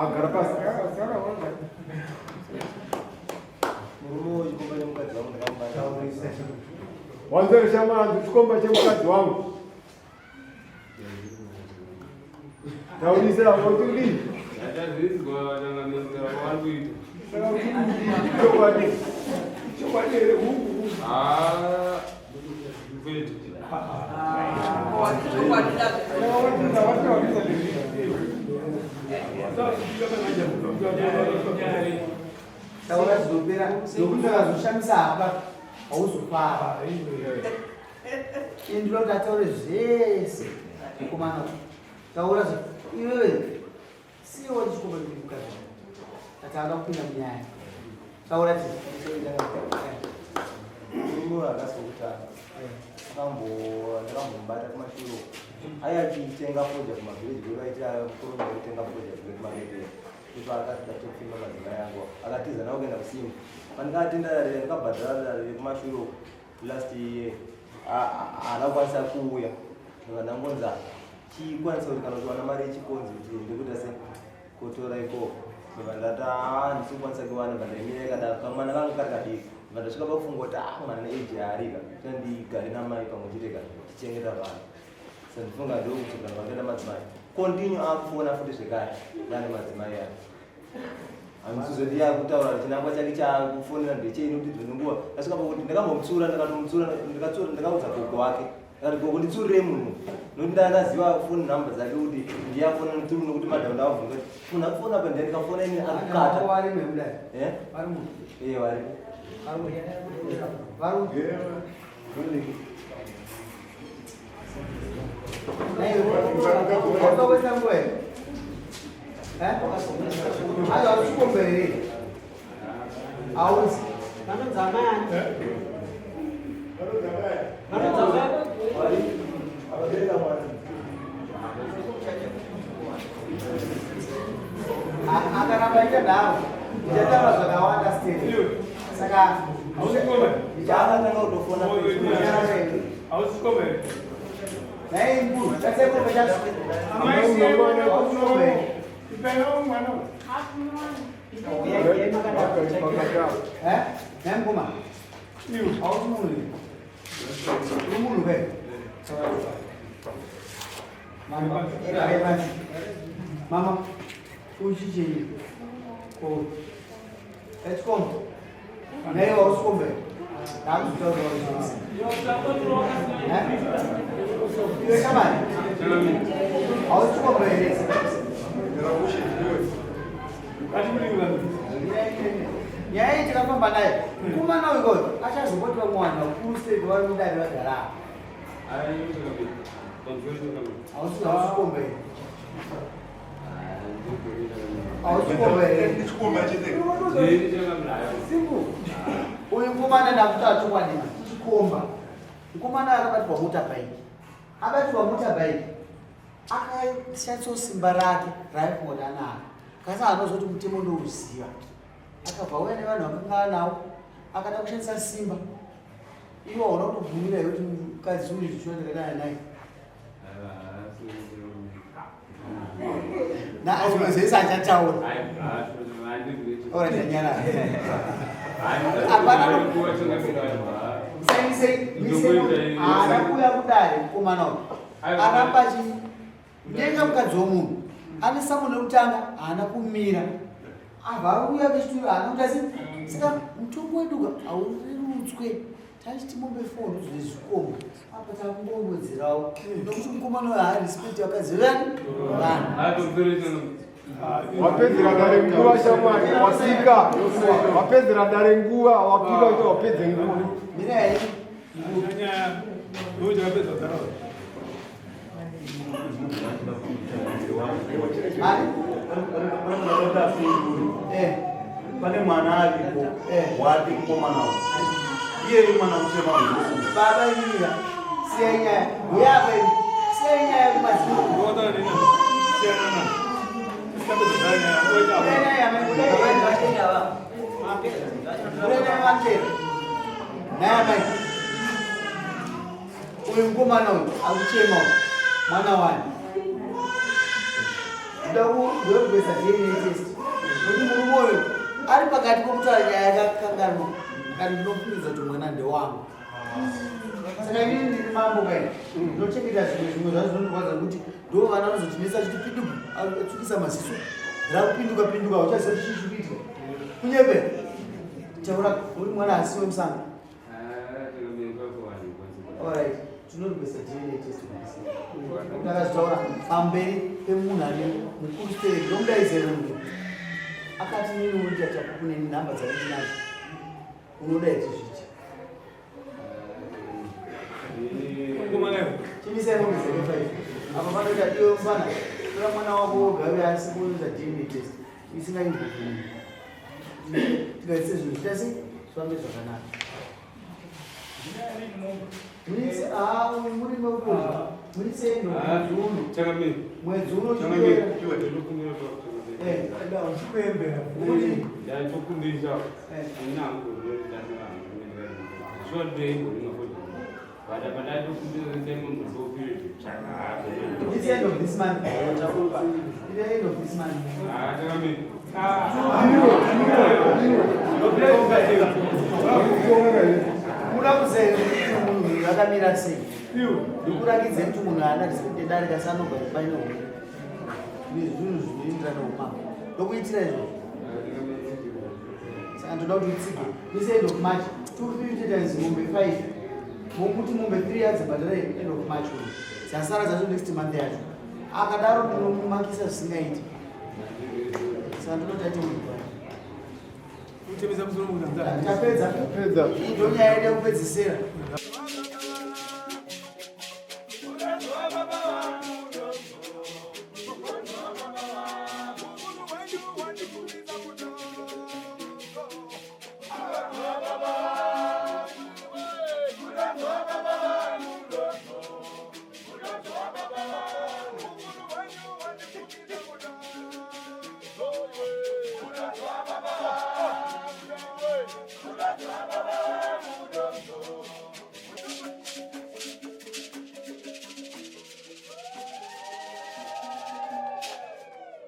Agara pasi. Murume wechikomba chemukadzi wangu ndakamubata. Wanzere shamwari chikomba chemukadzi wangu. Taurisa woti udii? Ndazvinzwa changamira vari kuita. Saka kuti udii? Chokwadi. Chokwadi here huku? Ah, kwete. Taura zvinopera nokuti akazoshamisa hapa hauzofara. Ini ndinoda kuti ataure zvese mukomana taura iwewe siwo chikomba chemukadzi atanga kupinda munyaya taura ti Murume uyu akasi wekutanga ndakambomubata kumashure uko aiya achitenga fodya kumavhireji kwedu aiti mukorona wekutenga fodya black market ipa akati ndatopfimba madzimai angu akatiza nawo kuenda kusimba pandikatenda dare ndikabhadhara dare rekumashure uko last year haana kukwanisa kuuya ndobva ndangonza chikwanisa kuti kana uchiwana mari yechikonzi kuti ndikuita se kutora ikoko ndobva ndati haa ndisi kukwanisa kuiwana bva ndaimira ikadaro kamwana kangu kari kadiki ndobva ndasvika pakufunga kuti ah mwana neage yaarika tandigare namai pamwe chete ka tichengeta vana so ndifunga ndokudzokera kwakaita madzimai continue akufona futi zvekare nane madzimai aya Handizozoti yakutaura chinangwa chake chaakufonera ndechei nokuti dzimwe nguva ndasvika pakuti ndakambomutsiura ndakatomutsiura ndikatsiura ndakaudza gogo wake ndakati gogo nditsurirei munhu nokuti ndakaziva foni number dzake kuti ndiye afona noturu nokuti madam ndavabvunza kuti munhu akufona apa ndiye ndikafona ini akukata eh eh varipo Akaramba ita nharo ndichataura zvakawanda steri saka Chaakatanga kutofona Mama, uchichii? Ko. Echikomba. Nei wausikombe? Ndakuzotaura zvese. Iwe shamari. Hausikombe here? Nyaya iyi tikafamba nayo. Mukomana uyu koyo achazongoti vamwe vanhu vakuru sei vari mudare vagara apa. Hausikombe here? Uyu mukomana ndakuta chokwadi chikomba. Mukomana akabatwa motorbike. Abatwa motorbike akashandisa simba rake raaifunga kuti anaro. Kasi anozoti mutemo ndouziva. Akabva auya nevanhu vakanga anawo akada kushandisa simba. Iwo hauna kutobvumira here kuti mukadzi uyu zvichiwa ndakadana naye. Zvimwe zvese achataura. Ora ndanyara. Hapana haana kuuya kudare mukomana uyu. Aramba achinyenga mukadzi womunhu. Ane samune kutanga haana kumira. Abva auya kechituru haana kuita sei. Saka mutongo wedu haurerutswe. Tachiti mombe four ndozvezvikomba. Apa takungowedzerawo nokuti mukomana uyo haarespect vakadzi vevani vanhu. Wapedzera dare nguva shamwari, wapika. Wapedzera dare nguva, wapika kuti wapedze nguva. Mira here? Mari? Eh. Pane mwana aripo Eh. wati mukomana uyu. Iyeyu mwana kuchema mhusu. Baba imira. Siyai nyaya. Uya apa imi. Siyai nyaya kumadziro. Uya nyaya mai. Uya nyaya vamtero. Naya mai. Uyu mukomana uyu akuchema uyu. Mwana wani. Ndoda kuisa DNA test. Nokuti murume uyu ari pakati pokutaura nyaya yakakanganwa kana ndinofungidza kuti mwana ndewangu. Saka inini ndiri mambo kai ndinochengeta zvimwe zvimwe zvacho zvinondirwadza kuti ndo vana vanozotinetsa chiti pinduka atsukisa maziso rakupinduka pinduka uchaziva kuti chii chiri kuitika. Kunyepe taura uri mwana asiwe musango. Alright, tinorequesta DNA test ndakazvitaura pamberi pemunhu ane mukuru stereki ndomudaidza munhu akati nini unoita chapupu neni nhamba dzako ndinadzo unoda ichizviti chimisai mombe dzake five apa panoita iwe mfana tora mwana wako woga uyo asi kunoita DNA test isingaingovhumi tikaise zvinhu zvitase zvifambe zvakanaka murime kudya murisei mwedzi uno mwedzi uno It's the end of this month. It's the end of this month. Kuda kuziva kuti munhu akamira sei. Ndikurakidze kuti munhu haana respect yedare kasi anobva paine huku. Nezvinhu zvinoenderana neumambo. Ndokuitira izvozvo. Saka ndoda kuti utsige. This end of March, 250 times mombe 5. Mokuti mombe 3 yadzibhadhara end of March uno. Dzasara dzacho next month yacho. Akadaro ndinomumakisa zvisingaiti. Saka ndinoti aite munhu kwaye. Tapedza. Tapedza. Iyi ndonyaya yedu yekupedzisira.